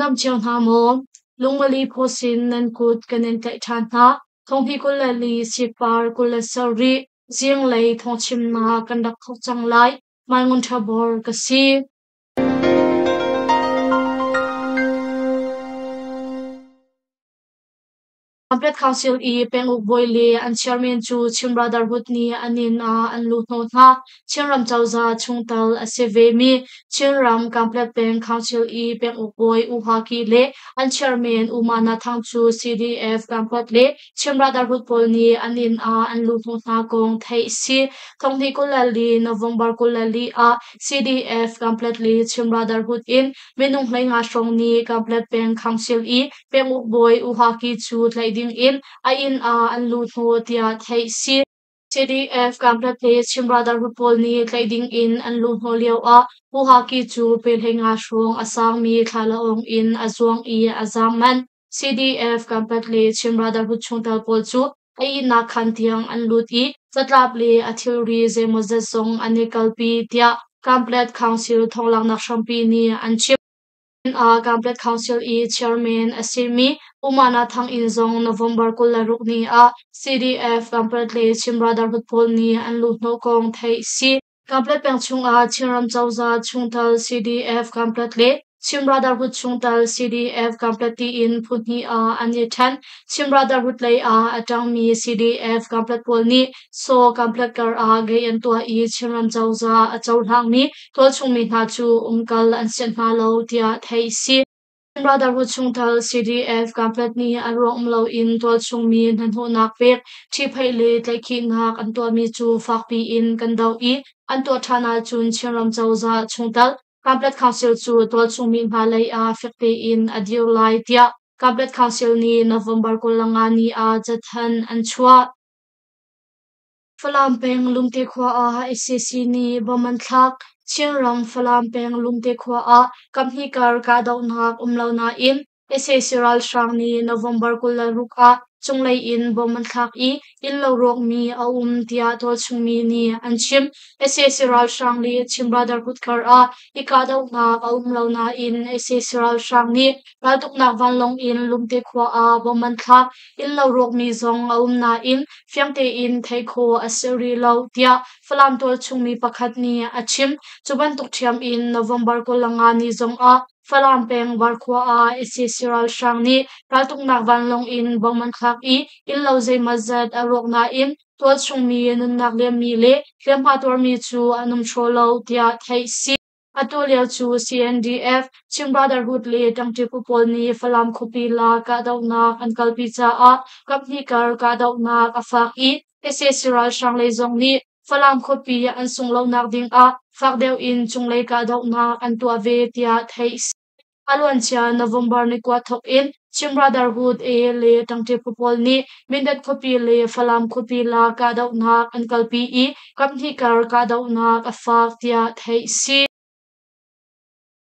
dam cio hna maw? Lungmali phawsin nan kut kan in tlaih ṭhan hna. Thonghni 24 sikpar 27 zinglei thawngchimnak kan rak thawk cang lai. Mai Ngun Ṭha Bor ka si. Pamphlet Council i penguk bawi le an chairman cu Chin Brotherhood nih an inn ah an luhhnawh hna. Chinram cozah chungtel a si vemi Chinram Kanpetlet Peng Council i penguk bawi U Hwa Ki le an chairman U Ma Na Thang cu CDF Kanpetlet le Chin Brotherhood pawl nih an inn ah an luhhnawh hna kong theih a si. Thonghnih 24 November 24 ah CDF Kanpetlet le Chin Brotherhood in minung 15 hrawng nih Kanpetlet Peng Council i Penguk bawi U Hwa Ki cu tlaih ding in a inn ah an luh hnawh tiah theih a si. CDF Kanpetlet le Chin Brotherhood pawl nih tlaih ding in an luh hnawh lioah U Hwa Ki cu pe 15 hrawng a sangmi thlalaawng in a zuang i a zaam manh. CDF Kanpetlet le Chin Brotherhood chungtel pawl cu a ihnak khaan tiang an lut i catlap le a thilri zeimawzat zong an i kalpi tiah Kanpetlet Council thawnglanghnak hrampi nih an chim. Ah Kanpetlet Council i chairman a simi U Ma Na Thang Inn zong November 26 ni ah CDF Kanpetlet le Chin Brotherhood pawl nih an luhhnawh kong theih a si. Kanpetlet peng chungah Chinram cozah chungtel CDF Kanpetlet le Chin Brotherhood chungtel CDF Kanpetlet tiin phu hnih ah an i ṭhen. Chin Brotherhood lei ah a ṭangmi CDF Kanpetlet pawl nih Saw Kanpetlet kar ah gei an tuah i Chinram cozah a cohlangmi tualchungmi hna cu umkal an sianh hna lo tiah theih a si. Brotherhood chungtel CDF Kanpetlet nih a ruang um loin tualchungmi hnahnawhnak pek, ṭhihphaih le tlaihkhihnak an tuahmi cu fakpi in kan doh i an tuah ṭhan ahcun Chinram cozah chungtel Kanpetlet Council cu tualchungmi hna lei ah fek tein a dir lai tiah Kanpetlet Council nih November 25 ni ah cathanh an chuah. Falam peng Lungte khua ah sac nih bom an thlak. Chinram Falam peng Lungte khua ah kaphnih kar kahdohnak um lo nain sac ralhrang nih November 26 ah cunglei in bom an thlak i innlo rawkmi a um tiah tualchungmi nih an chim. Sac ralhrang le Chin Brotherhood kar ah i kahdohnak a um lo nain sac ralhrang nih raltuknak vanlawng in Lungte khua ah bom an thlak. Innlo rawkmi zong a um nain fiang tein theih khawh a si rih lo tiah Falam tualchung mi pakhat nih a chim. Cu bantuk ṭhiam in November 25 ni zong ah Falam peng Varkhua ah sac ralhrang nih raltuknak vanlawng in bom an thlak i innlo zeimawzat a rawk nain tualchung mi nunnak liammi le hliamhma tuarmi cu an um hraw lo tiah theih a si. Atu lio cu CNDF, Chin Brotherhood le ṭangṭi phu pawl nih Falam khuapi la kahdohnak an kalpi caah kaphnih kar kahdohnak a fak i sac ralhrang lei zong nih Falam khuapi an sungh lonak ding ah fak deuh in cunglei kahdohnak an tuah ve tiah theih a si. A luancia November ni kua thawk in Chin Brotherhood A le ṭangṭi phu pawl nih Mindat khuapi le Falam khuapi la kahdohnak an kalpi i kaphnih kar kahdohnak a fak tiah theih a si.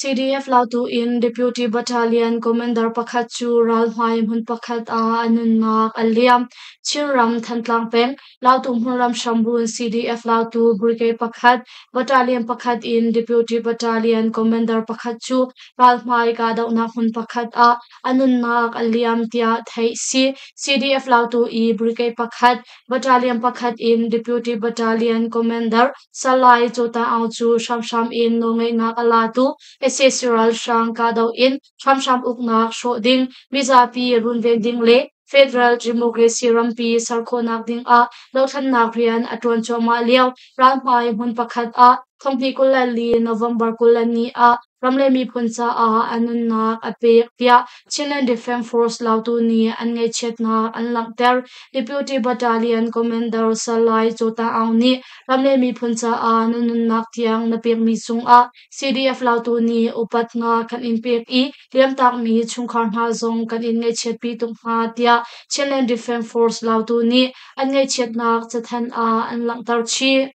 CDF Lautu in Deputy Battalion Commander pakhat cu ralhmai hmun pakhat ah a nunnak a liam. Chinram Thantlang peng Lautu hmunram hrambunh CDF Lautu Brigade pakhat Battalion pakhat in Deputy Battalion Commander pakhat cu ralhmai kahdohnak hmun pakhat ah a nunnak a liam tiah theih a si. CDF Lautu i Brigade pakhat Battalion pakhat in Deputy Battalion Commander Salai Caw Ta Aung cu hramhram in nawlngeihnak a latu sac ralhrang kahdoh in hramhram uknak hrawh ding, mizapi runven ding le Federal Democracy rampi ser khawhnak ding ah dothlennak rian a ṭuan cuahmah lio ralhmai hmun pakhat ah thonghnih 24 November 20 ah ram le miphun caah a nunnak a pek tiah Chinland Defense Force Lautu nih an ngaihchiatnak an langhter. Deputy Battalion Commander Salai Caw Ta Aung nih ram le miphun caah na nunnak tiang na pekmi cungah CDF Lautu nih upatnak kan in pek i liamtakmi chungkhar hna zong kan in ngaihchiatpi tuk hna tiah Chinland Defense Force Lautu nih an ngaihchiatnak cathanh ah an langhter chih.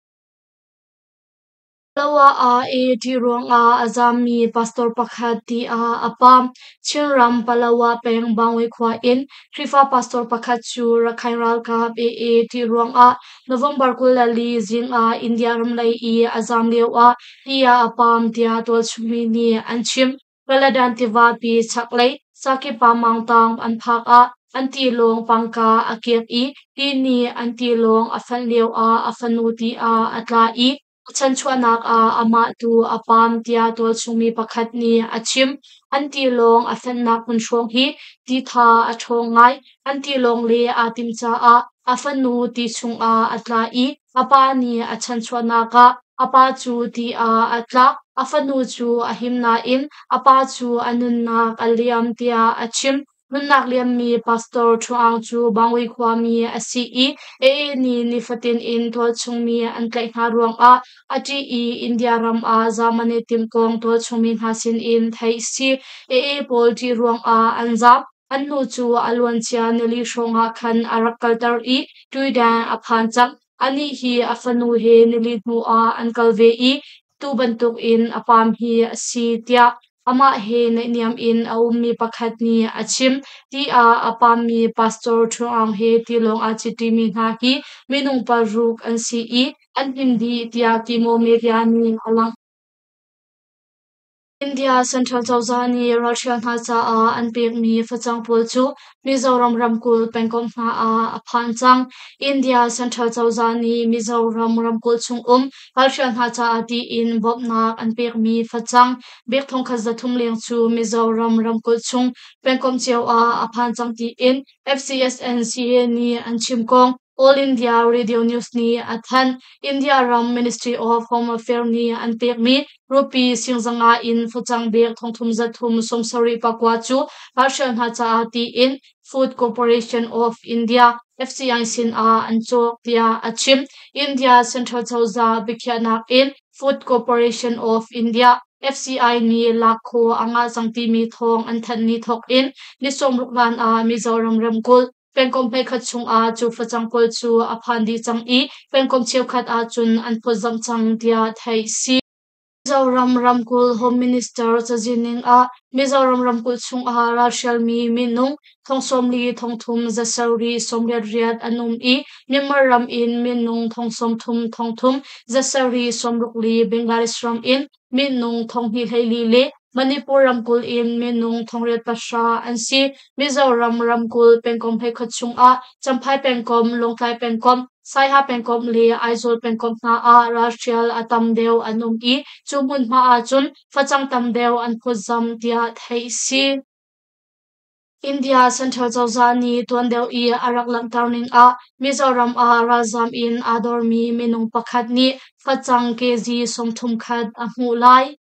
Palawa ah AAT ruangah a zaammi pastor pakhat ti ah a pam. Chinram Palawa peng Bangwe khua in Khrihfa pastor pakhat cu Rakhine ralkap AAT ruangah November 24 zing ah India ram lei i a zaam lioah ti ah a pam tiah tualchungmi nih an chim. Kaladan tivapi chaklei Sakipa Maungtaung an phak ah an tilawng pangka a kiak i ti nih an tilawng a fanh lioah a fanu ti ah a tla i a chanchuahnak ah amah tu a paam tiah tualchungmi pakhat nih a chim. An tilawng a fenhnak hmun hrawng hi ti tha a ṭhawng ngai. An tilawng le aa timh caah a fanu ti chungah a tla i a pa nih a chanchuahnak ah a pa cu ti ah a tla. A fanu cu a him nain a pa cu a nunnak a liam tiah a chim. Nunnak liammi Pastor Thu Aung cu Bangui khuami a si i AA nih nifatin in tualchungmi an tlaih hna ruangah a ṭih i India ram ah zaam an i timh kong tualchungmi hna sinin theih si. AA pawl ṭih ruangah an zaam. An nu cu a luancia nili hrawngah khan a rak kalter i Tuidang a phan cang. Anih hi a fanu he nili hnuah an kal ve i tu bantukin a paam hi a si tiah amah he naihniam in a ummi pakhat nih a chim. Ti ah a paammi Pastor Thu Aung he tilawng aa citṭimi hna hi minung paruk an si i an him dih tiah Timo Media nih a langhter. India Central cozah nih ralhrial hna caah an pekmi facang pawl cu Mizoram ramkulh pengkomh hna ah a phan cang. India Central cozah nih Mizoram ramkulh chungum ralhrial hna caah tiin bawmhnak an pekmi facang bik 1300 leng cu Mizoram ramkulh chung pengkomh cio ah a phan cang tiin FCSNCA nih an chim kong All India Radio News nih a thanh. India ram Ministry of Home Affairs nih an pekmi rupee 500,000 in facang bek 3374 cu ralhrial hna caah tiin Food Corporation of India FCI sinah an cawk tiah a chim. India Central cozah biakhiahnak in Food Corporation of India FCI nih lak khawh a ngah cang timi thawng an thanh ni thawk in ni 60 hlan ah Mizoram ramkulh Pengkomh hmeikhat chungah cu facang pawl cu a phan dih cang i pengkomh cheukhat ahcun an phawtzamh cang tiah theih si. Mizoram ramkulh Home Minister cazin ning ah Mizoram ramkulh chungah ralhrialmi minung 40 300 788 an um i Myanmar ram in minung 30 300 764, Bangladesh ram in minung 224 le Manipur ramkulh in minung 8,000 an si. Mizoram ramkulh pengkomh 11 chungah Champhai pengkomh, Lawngtlai pengkomh, Saiha pengkomh le Aizawl pengkomh hna ah ralhrial a tam deuh an um i cu hmunhma ahcun facang tam deuh an phawtzamh tiah theih si. India Central cozah nih tuan deuh i a rak langhter ning ah Mizoram ah ralzaam in aa dormi minung pakhat nih facang kg 31 a hmuh lai.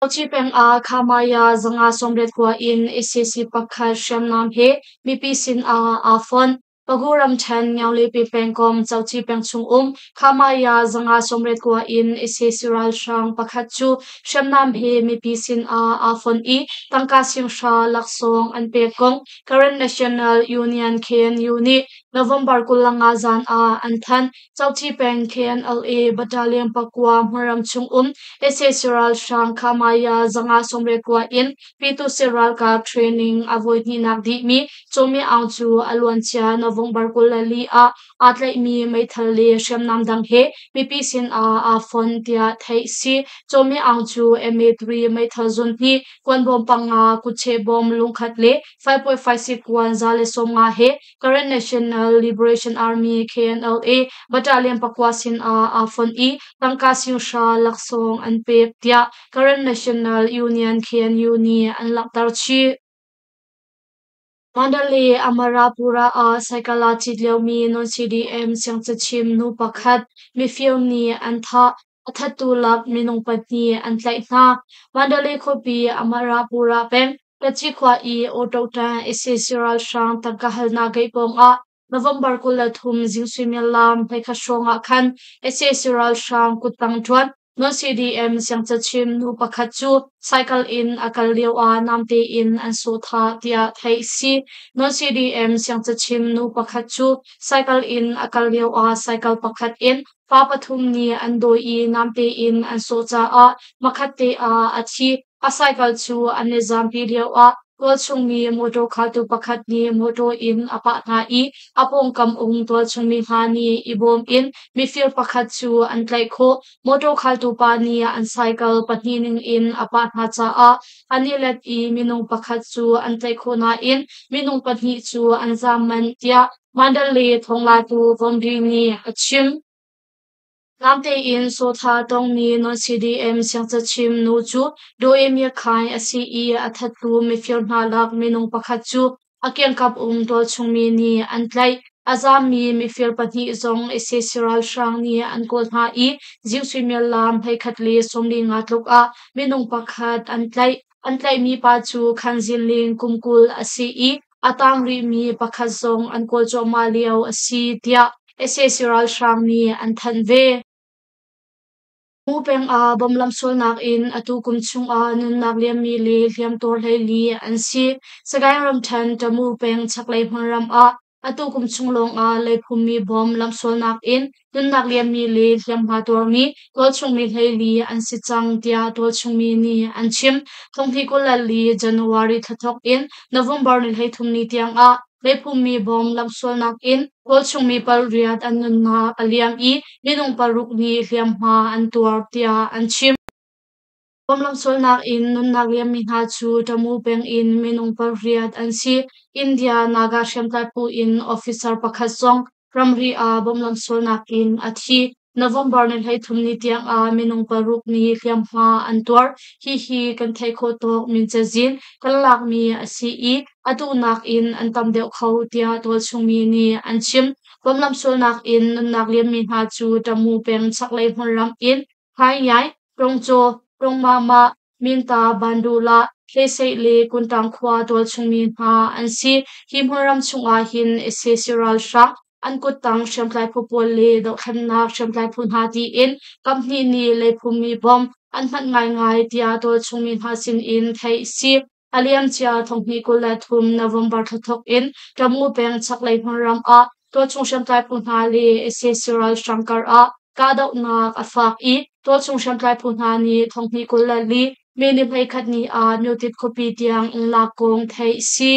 Kochi peng ah Khamaya 589 in SAC pakhat hriamnam he mipi sin ah aa fonh. Pagu ramṭhen Ngiaulepi pengkomh Coci peng chungum Khamaya 589 in sac ralhrang pakhat cu hriamnam he mipi sin ah aa fonh i tangka 5,000 laksawng an pek kong Karen National Union KNU nih November 25 zan ah an thanh. Coci peng KNLA Battalion 9 hmunram chungum sac ralhrang Khamaya 589 in Pyituhsit ralkap training a voihnihnak dihmi Caw Mya Aung cu a luancia November 24 ah aa tlaihmi meithal le hriamnam dang he mipi sin ah aa fon tiah theih si. Caw Mya Aung cu MA3 meithal zun hnih, kuanbawm panga, kutcheh bawm lungkhat le 5.56 kuan 150 he Karen National Liberation Army KNLA Battalion 9 sin ah aa fon i tangka 5,000 laksawng an pek tiah Karen National Union KNU nih an langhter chih. Mandalay Amarapura ah cycle aa cit liomi non-CDM siangcachim nu pakhat mifir nih an thah. A thattu lak minung pahnih an tlaih hna. Mandalay khuapi Amarapura peng Taci khua i auto ṭan sac ralhrang tangka halnak gate pawngah November 23 zing suimilam 11 hrawng ah khan sac ralhrang kuttang ṭuan non-CDM siangcachim nu pakhat cu cycle in a kal lio ah namte in an sawh thah tiah theih a si. Non-CDM siangcachim nu pakhat cu cycle in a kal lio ah cycle pakhat in pa pathum nih an dawi i namte in an sawh caah hmakhatte ah a thi. A cycle cu an i zampi lio ah. Tualchungmi mawṭaw khaltu pakhat nih mawṭaw in a pah hna i a pawngkam um tualchungmi hna nih i bawm in mifir pakhat cu an tlaih khawh. Mawṭaw khaltu pa nih an cycle pahnih ning in a pah hna caah an i let i minung pakhat cu an tlaih khawh nain minung pahnih cu an zaam manh, tiah Mandalay thawnglatu Vomri nih a chim. Tlam tein sawtha tongmi non-CDM siangcachim nu cu Doe Myat Khaing a si i a thattu mifir hna lak minung pakhat cu a kiangkap um tualchungmi nih an tlaih. A zaammi mifir pahnih zong sac ralhrang nih an kawl hna i zing suimilam 11:45 tluk ah minung pakhat an tlaih. An tlaihmi pa cu Khan Zin Ling kum 20 a si i a tang rihmi pakhat zong an kawl cuahmah lio a si, tiah sac ralhrang nih an thanh ve. Mu peng ah bomb lamsualnak in atu kum chungah nunnak liammi le hliamtuar 14 an si. Sagaing ramṭhen Tamu peng chaklei hmunram ah atu kum chung lawngah leiphummi bomb lamsualnak in nunnak liammi le hliamhma tuarmi tualchungmi 14 an si cang tiah tualchungmi nih an chim. 2024 January thla thawk in November ni 33 ni tiangah leiphummi bomb lamsualnak in tualchungmi pariat an nunnak a liam i minung paruk nih hliamhma an tuar tiah an chim. Bomb lamsualnak in nunnak liammi hna cu Tamu peng in minung pariat an si. India Naga hriamtlai phu in officer pakhat zong ramri ah bomb lamsualnak in a thi. November ni 33 ni tiang ah minung paruk nih hliamhma an tuar. Hihi kan theih khawh tawk min cazin kan lakmi a si i atu nakin an tam deuh kho tiah tualchungmi nih an chim. Bomb lamsualnak in nunnak liammi hna cu Tamu peng chaklei hmunram in Haingyai, Tongcaw, Tongmama, Minta, Bandula, Hleseih le Kuntang khua tualchungmi hna an si. Hi hmunram chungah hin sac ralhrang an kuttang hriamtlai phu pawl le dohthlennak hriamtlai phu hna tiin kaphnih nih leiphummi bomb an hmanh ngaingai tiah tualchungmi hna sinin theih a si. A liamcia 2023 November thla thawk in Tamu peng chaklei hmunram ah tualchung hriamtlai phu hna le sac ralhrang kar ah kahdohnak a fak i tualchung hriamtlai phu hna nih 2024 May ni 11 ni ah Myotit khuapi tiang in lak kong theih a si.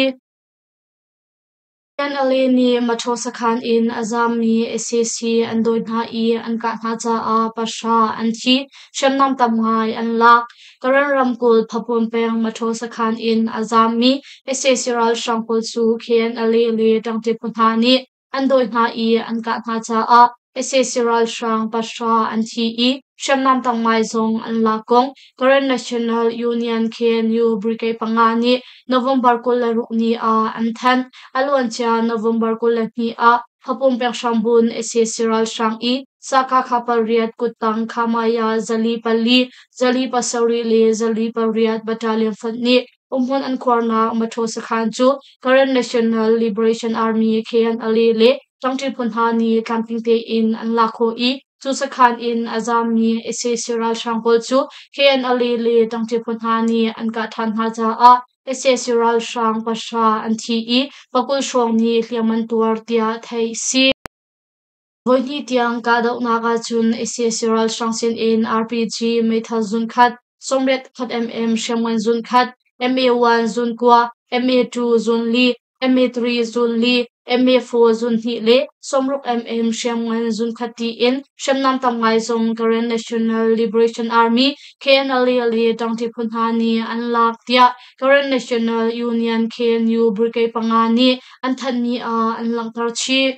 KNLA nih Maṭhaw sakhan in a zaammi sac an dawi hna i an kah hna caah pahra an thi, hriamnam tam ngai an lak. Karen ramkulh Phapuan peng Maṭhaw sakhan in a zaammi sac ralhrang pawl cu KNLA le ṭangṭi phu hna nih an dawi hna i an kah hna caah sac ralhrang pahra an thi i hriamnam tam ngai zong an lak kong Karen National Union KNU Brigade panga nih November 26 ni ah an thanh. A luancia November 22 ah Phapum peng hrambun sac ralhrang i Sakha pariat kuttang Khamaya 404, 407 le 408 Battalion fonh nih umhmun an khuarnak Maṭhaw sakhan cu Karen National Liberation Army KNLA le ṭangṭi phu hna nih tlamtling tein an lak khawh i cu sakhan in a zaammi sac ralhrang pawl cu KNLA le ṭangṭi phu hna nih an kah ṭhan hna caah sac ralhrang pahra an thi i pakul hrawng nih hliam an tuar tiah theih a si. Voihnih tiang kahdohnak ahcun sac ralhrang sinin RPG meithal zunkhat, 81 mm hriamngan zunkhat, MA1 zun kua, MA2 zun li, MA3 zun li, MA4 zun hnih le 60 mm hriamngan zunkhat tiin hriamnam tam ngai zong Karen National Liberation Army KNLA le ṭangṭi phu hna nih an lak tiah Karen National Union KNU Brigade panga nih an thanhmi ah an langhter chih.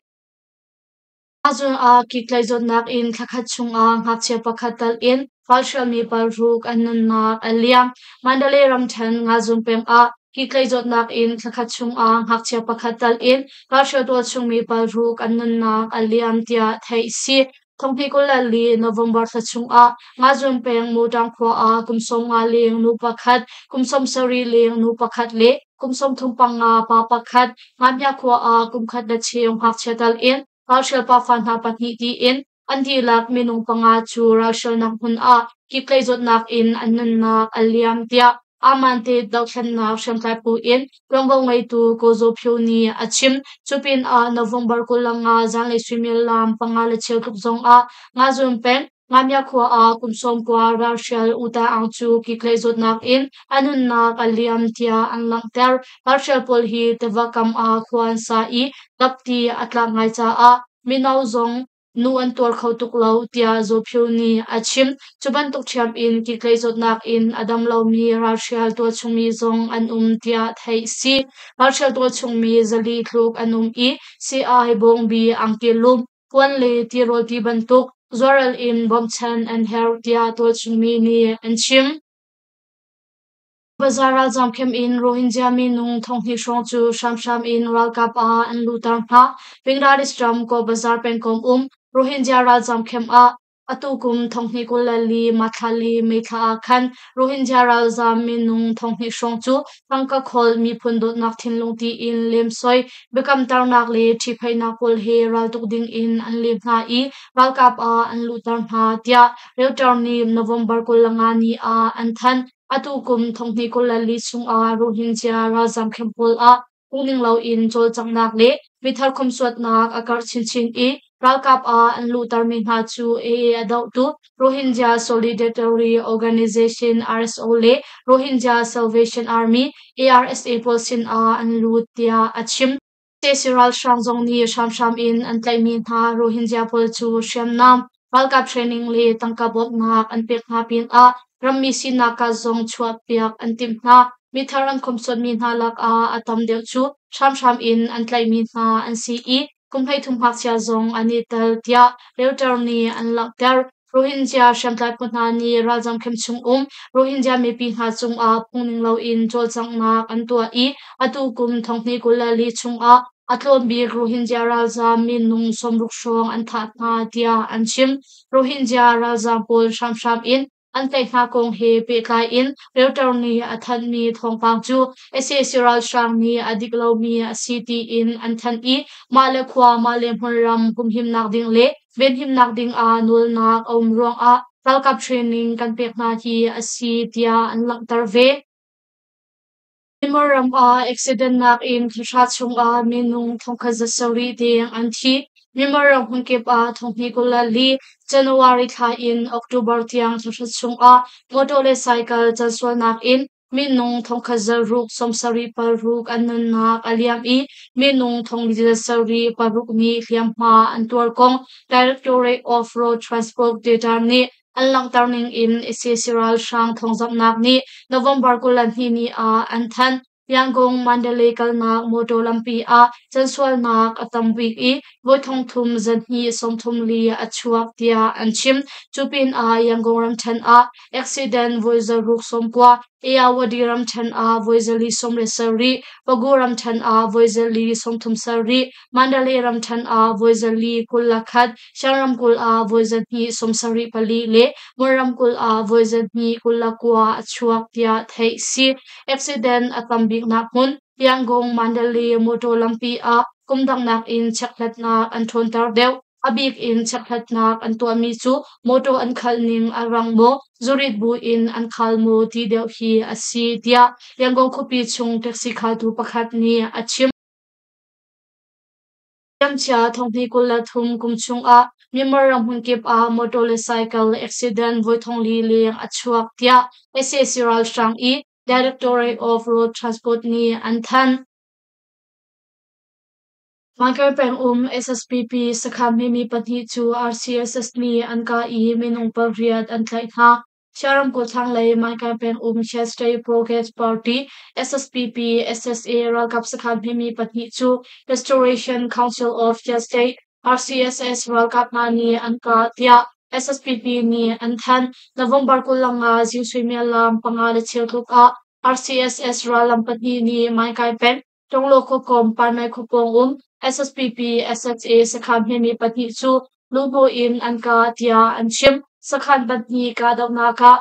Ahzun ah kiktlai zawtnak in thlakhat chungah ngakchia pakhat tal in ralhrialmi paruk an nunnak a liam. Mandalay ramṭhen Ngazun peng ah kiktlai zawtnak in thlakhat chungah ngakchia pakhat tal in ralhrial tualchungmi paruk an nunnak a liam tiah theih a si. 2024 November thla chungah Ngazun peng Mutang khua ah kum 15 leng nu pakhat, kum 70 leng nu pakhat le kum 35 pa pakhat Ngamya khua ah kum khat le cheu ngakchia tal in ralhrial pafa hna pahnih tiin an dihlak minung panga cu ralhrialnak hmun ah kiktlai zawtnak in an nunnak a liam tiah Amante dohthlennak hriamtlai phu in ṭuanvo ngeitu Ko Zaw Phyo nih a chim. Cu pinah November 25 zanlei suimilam panga le cheu tluk zong ah Ngazun peng Ngamia khua ah kum 90 ralhrial U Ta Aung cu kiklei zawtnak in a nunnak a liam tiah an langhter. Ralhrial pawl hi tiva kam ah khua an sa i dapti a tlak ngai caah mino zong nu an tuar kho tuk lo tiah Zaw Phyo nih a chim. Cu bantuk ṭhiam in kiklei zawtnak in a dam lomi ralhrial tualchungmi zong an um tiah theih si. Ralhrial tualchungmi 400 tluk an um i sii-ai, bawngbi, angki lum, puan le tirawl ti bantuk zuaral in bawmchan an herh tiah tualchungmi nih an chim. Bazar ralzaam camp in Rohingya minung 2000 hrawng cu hramhram in ralkap ah an luhter hna. Bangladesh ram Kaw Bazar pengkomh um Rohingya ralzaam camp ah atu kum 2024 Mathla le May thla ah khan Rohingya ralzaam minung 2000 hrawng cu tangka khawl miphun dawtnak thinlung tiin lemsoi biakamternak le ṭhiphaihnak pawl he raltuk ding in an lem hna i ralkap ah an luhter hna tiah Reuters nih November 25 ni ah an thanh. Atu kum 2024 chungah Rohingya ralzaam camp pawl ah phungning loin cawlcanghnak le mithar khomsuatnak a karh chinchin i ralkap ah an luhtermi hna cu AA a dohtu Rohingya Solidarity Organization RSO le Rohingya Salvation Army ARSA pawl sinah an lut tiah a chim. Sac ralhrang zong nih hramhram in an tlaihmi hna Rohingya pawl cu hriamnam, ralkap training le tangka bawmhnak an pek hna pinah rammi sinak card zong chuahpiak an timh hna. Mithar an khomsuatmi hna lakah a tam deuh cu hramhram in an tlaihmi hna an si i kum 13 ngakchia zong an i tel tiah Reuters nih an langhter. Rohingya hriamtlai phu hna nih ralzam camp chung um Rohingya mipi hna cungah phungning loin cawlcanghnak an tuah i atu kum 2024 chungah a tlawm bik Rohingya ralzam minung 60 hrawng an thah hna tiah an chim. Rohingya ralzam pawl hramhram in an tlaih hna kong he pehtlai in Reuters nih a thanhmi thawngpang cu sac ralhrang nih a dik lomi a si tiin an thanh i mah le khua mah le hmunram humhimnak ding le venhimnak ding ah nawlnak a um ruangah ralkap training kan pek hna hi a si tiah an langhter ve. Myanmar ram ah accident nak in thla chungah minung 1,700 deng an thi. Myanmar ram hmunkip ah 2024 January thla in October tiang thla chungah motor le cycle cansualnak in minung 1,676 an nunnak a liam i minung 4,600 nih hliamhma an tuar kong Directorate of Road Transport Data nih an langhter ning in sac ralhrang thawngzamhnak nih November 22 ni ah an thanh. Yangon Mandalay kalnak motor lampi ah cansualnak a tam bik i voi 3000 2 34 a chuak tiah an chim. Cu pinah Yangon ramṭhen ah accident voi 690, Ayeyarwady ramṭhen ah voi 417, Pagu ramṭhen ah voi 437, Mandalay ramṭhen ah voi 421, Shan ramkulh ah voi 274 le Mon ramkulh ah voi 229 a chuak tiah theih si. Accident a tam biknak hmun Yangon Mandalay motor lampi ah kum dang nakin chekhlatnak an ṭhawnter deuh. A bik in chekhlatnak an tuahmi cu motor an khalh ning a rang maw, zurit bu in an khal maw ti deuh hi a si tiah Yangon khuapi chung taxi khaltu pakhat nih a chim. Liamcia 2023 kum chungah Myanmar ram hmunkip ah motor le cycle accident voi 4,000 leng a chuak tiah sac ralhrang i Directorate of Road Transport nih an thanh. Mangkai peng um SSPP sakhan hmemi pahnih cu RCSS nih an kah i minung pariat an tlaih hna. Chia ramkulh thlanglei Mangkai peng um Chia State Progress Party SSPP SSA ralkap sakhan hmemi pahnih cu Restoration Council of Chia State RCSS ralkap hna nih an kah tiah SSPP nih an thanh. November 25 zing suimilam 5:15 tluk ah RCSS rallam pahnih nih Mangkai peng Tonglaw khuakawm Parnai khuapawng um SSPP SSA sakhan hmemi pahnih cu luhhnawh in an kah tiah an chim. Sakhan pahnih kahdohnak ah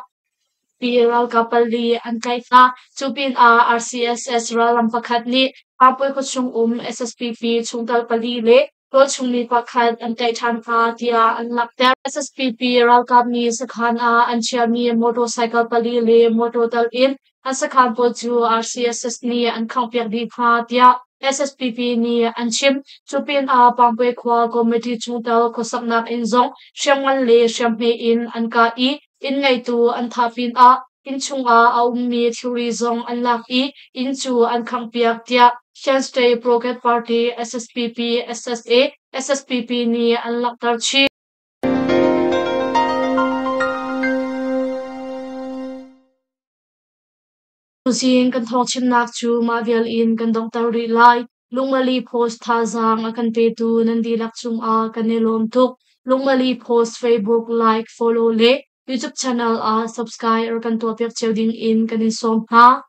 pi ralkap pali an tlaih hna. Cu pinah RCSS rallam pakhat nih Pangpui khuachung um SSPP chungtel pali le tualchungmi pakhat an tlaih ṭhan hna tiah an langhter. SSPP ralkap nih sakhan ah an chiahmi motorcycle pali le motor tal in an sakhan pawl cu RCSS nih an khanghpiak dih hna tiah SSPP nih an chim. Cu pinah Pangpui khua committee chungtel khuasaknak inn zong hriamngan le hriamhme in an kah i inn ngeitu an thah pinah inn chungah a ummi thilri zong an lak i inn cu an khanghpiak tiah Shan State Progress Party SSPP SSA SSPP nih an langhter chih. Tuzing kan thawngchimnak cu mah vial in kan donghter rih lai. Lungmali Post thazaang a kan petu nan dihlak cungah kan i lawm tuk. Lungmali Post Facebook like, follow le YouTube channel ah subscribe kan tuahpiak cio ding in kan in sawm hna.